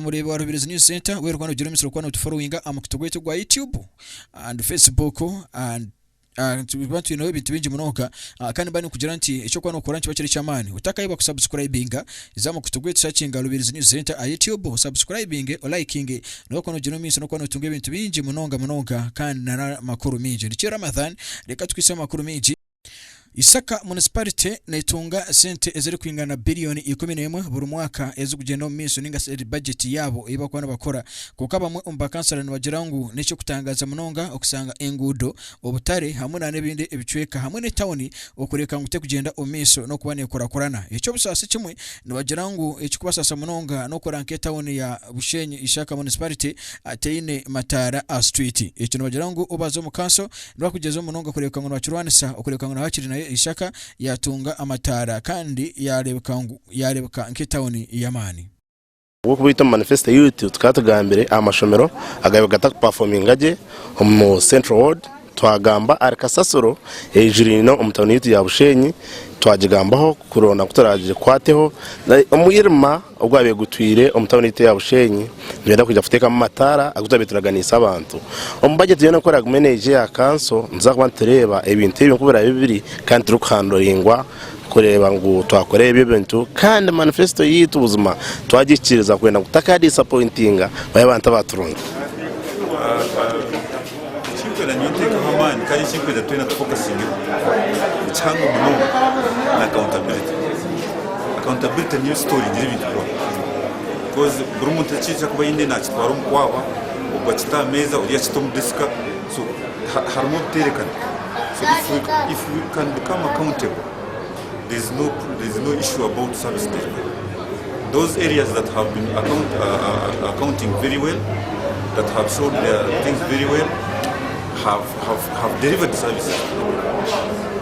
omureebi wa Rubirizi News Center weerwe kuba noogira omugisha kuba nootuforowinga aha mukutu gwaitu ogwa YouTube and Facebook and nituba twineho ebintu bingi munonga kandi mba ninkugira nti eky'okuba nookora nikiba kiri eky'amaani. Otakayebwa kusubscribinga, za aha mukutu gwaitu searchinga Rubirizi News Center aha YouTube osubscribinge, olikinge, noija kuba noogyenda omu maisho n'okuba nootunga ebintu bingi munonga munonga kandi n'amakuru maingi. Nikyo Ramadhan, reka tukwitse amakuru maingi. Isaka Municipality netunga sente ezirikwingana biliyoni 11 buri mwaka ezikugyenda omu maisho ninga shi eri bajeti yaabo ei barikuba nibakora. Kwonka bamwe omu bakansara nibagira ngu n'eky'okutangaaza munonga okushanga enguudo, obutare hamwe na n'ebindi ebicweka hamwe n'etawuni okureeka ngu tekugyenda omu maisho n'okuba nekurakurana. Eky'obusaasi kimwe nibagira ngu ekikubasaasa munonga n'okureeba nk'etawuni ya Bushenyi Ishaka Municipality teine mataara aha street. Ekyo nibagira ngu obu baaza omu kanso Nibakugyezaho munonga kureebeka ngu nibakirwanisa okureebeka ngu hakiri nayo Ishaka yaatunga amataara kandi yaareebeka ngu yaareebeka nk'etawuni y'amaani. Ahabw'okuba itwe omu manifesito yaitu tukaba tugambire aha mashomero agabaire gatakupafominga gye omu Central Ward, twagamba ahari kasasiro eijuraine omu tawuni yaitu ya Bushenyi, twagigambaho kuronda ngu turagikwateho. Omwirima ogwabaire gutwire omu tawuni yaitu eya Bushenyi nitwenda kwija kuteekamu amataara agu twabaire turaganiise abantu. Omu bajeti yoona ku eraagume neija eya kanso, nituza kuba nitureeba ebintu ebyo nku biraabe biri kandi turikuhanduringwa kureeba ngu twakora ebyo ebintu kandi manifesito yaitu buzima twagihikiiriza kwenda ngu tutakaadisapointinga bari abantu abaaturondire. Ekinkwenda nyowe ntekeho amaani kandi ekinkwenda twena tufokasingeho ekihango munonga ni accountability. Accountability niyo esitoringire ebintu byona because buri muntu eki arikuba aine nakitwara omu kwahwa, ogu akita aha meeza ori akita omu desika so harimu obuterekana so if we can become accountable there is no there is no issue about service delivery. Those areas that have been account, accounting very well, that have showed their things very well, have, have, have delivered services to the people.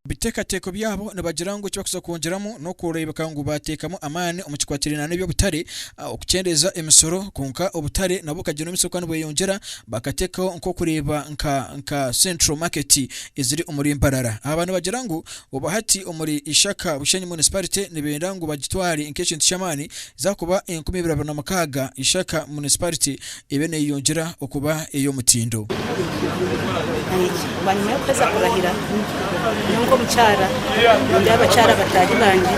Biteekateeko byabo nibagira ngu eki barikuza kwongyeramu n'okureebeka ngu baateekamu amaani omu kikwatiraine n'eby'obutare, okukyendeeza emisoro kwonka obutare nabwo bukagyenda omu maisho kuba nibweyongyera bakateekaho nk'okureeba nka nka Central Market eziri omuri Mbarara. Aba nibagira ngu obu hati omuri Ishaka Bushenyi Municipality nibenda ngu bagitware nk'ekintu ky'amaani zakuba 2026 Ishaka Municipality ebe neyeyongyera okuba ey'omutindo. Bwanyima y'okuheza kurahira, nyowe nk'omukyara nindeeba abakyara bataahi bangye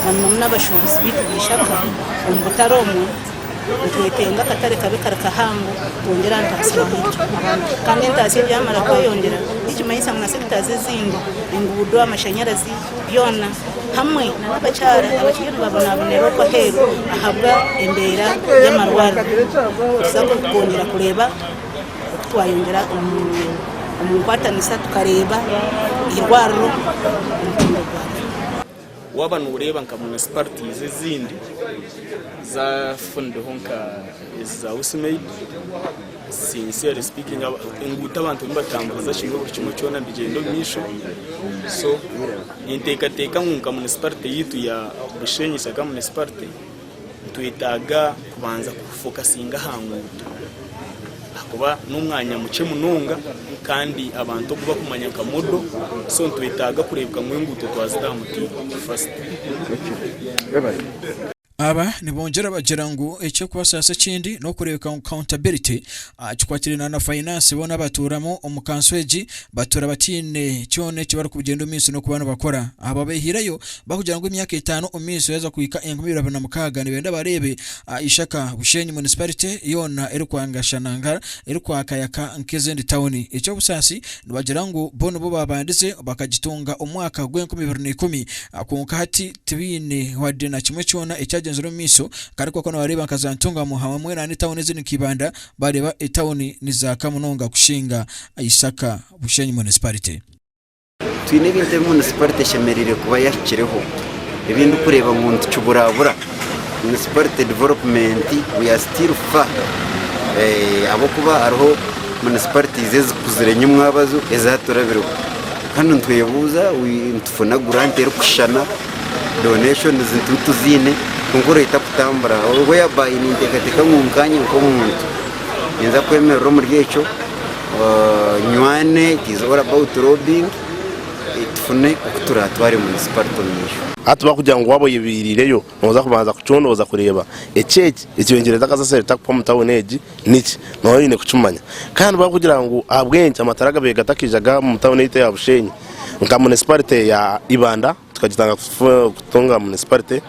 na munomuno n'abashuubuzi baitu ba Ishaka omu butare omwo nitwetenga akatare kabe kari kahango twongyere aha ntaasya yaitu kandi entaasya egi yaamara kweyongyera nikimanyisa ngu na sectors ezindi enguudo, amashanyarazi byona hamwe n'abakyara abakiriyo nibabonabonera okwo aheeru ahabwa embeera y'amarwariro. Nituza kwongyera kureeba oku twayongyera omu nkwatanisa tukareeba eirwariro omutindo gwaryo. Waaba nooreeba nka municipalities ezindi zaafunireho nka ezi za Usmaid, sincerely speaking enguuto abantu nibatamburiza kimwe buri kimwe kyona nibigyenda omu maisho so ninteekateeka ngu nka municipality yaitu ya Bushenyi Ishaka municipality nitwetaaga kubanza kufokasinga aha nguuto ahakuba n'omwanya mukye munonga kandi abantu ogu bakumanya nka modo so nitwetaaga kureebeka ngu enguuto twazita aha mutindo first. Aba nibongyera bagira ngu eky'okubasaasa ekindi n'okureebeka ngu accountability aha kikwatiraine na finance boona abatuuramu omu kanso egi batuura bataine kyona eki barikugyenda omu maisho n'okuba nibakora. Aba behiireyo barikugira ngu emyaka etaano omu maisho yaaza kuhika 2026 nibenda bareebe Ishaka Bushenyi Municipality yoona erikwangashana erikwakayaka nk'ezindi tauni. Eky'obusaasi nibagira ngu bo nibo baabandize bakagitunga omu mwaka gw'enkumi ibiri na ikumi kwonka hati tibaine wadde na kimwe kyona ekyagyenzire omu maisho kandi kwonka nibareeba nka za Ntungamo hamwe na n'etauni ezindi nka Ibanda bareeba etauni nizaaka munonga kushinga Ishaka Bushenyi Municipality. Twine ebintu ebi munisiparite eshemereire kuba yahikireho ebi ndikureeba ngu nitukiburabura. Municipality development we are still far ahabw'okuba hariho municipalities ezikuzire nyimwabazo ezaaturabireho kandi nitwebuuza nitufuna grant erikushushana, donations tituziine kwonka orahita kutambura whereby ninteekateeka ngu nkanye nk'omuntu ninza kwemerera omuri ekyo. Nywane it is all about lobbying. tufune oku turatware municipality omu maisho. Hati bakugira ngu waaba oyebiiriireyo nooza kubanza kucondooza kureeba eki eki ekibengyereeza kasasiro etakuhwa omu tawuni egi niki? Nooba oine kukimanya. Kandi bakugira ngu ahabw'enki amatara gabaire gatakaijaga omu tawuni yaitu eya Bushenyi nka municipality ya Ibanda tukagitanga kutunga municipality,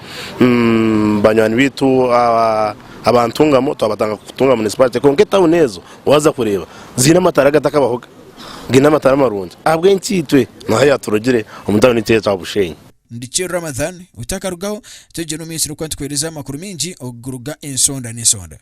banywani baitu aba Ntungamo twabatanga kutunga municipality kwonka etawuni ezo waaza kureeba ziine amatara agatakabahoga. Gaine amatara marungi ahabw'enki itwe naho yaturugire omu tawuni yaitu eya Bushenyi. Ndikye Ramadhan otakarugaho, twegyere omu maisho n'okuba nitukuheereza amakuru maingi okuruga ensonda n'ensonda.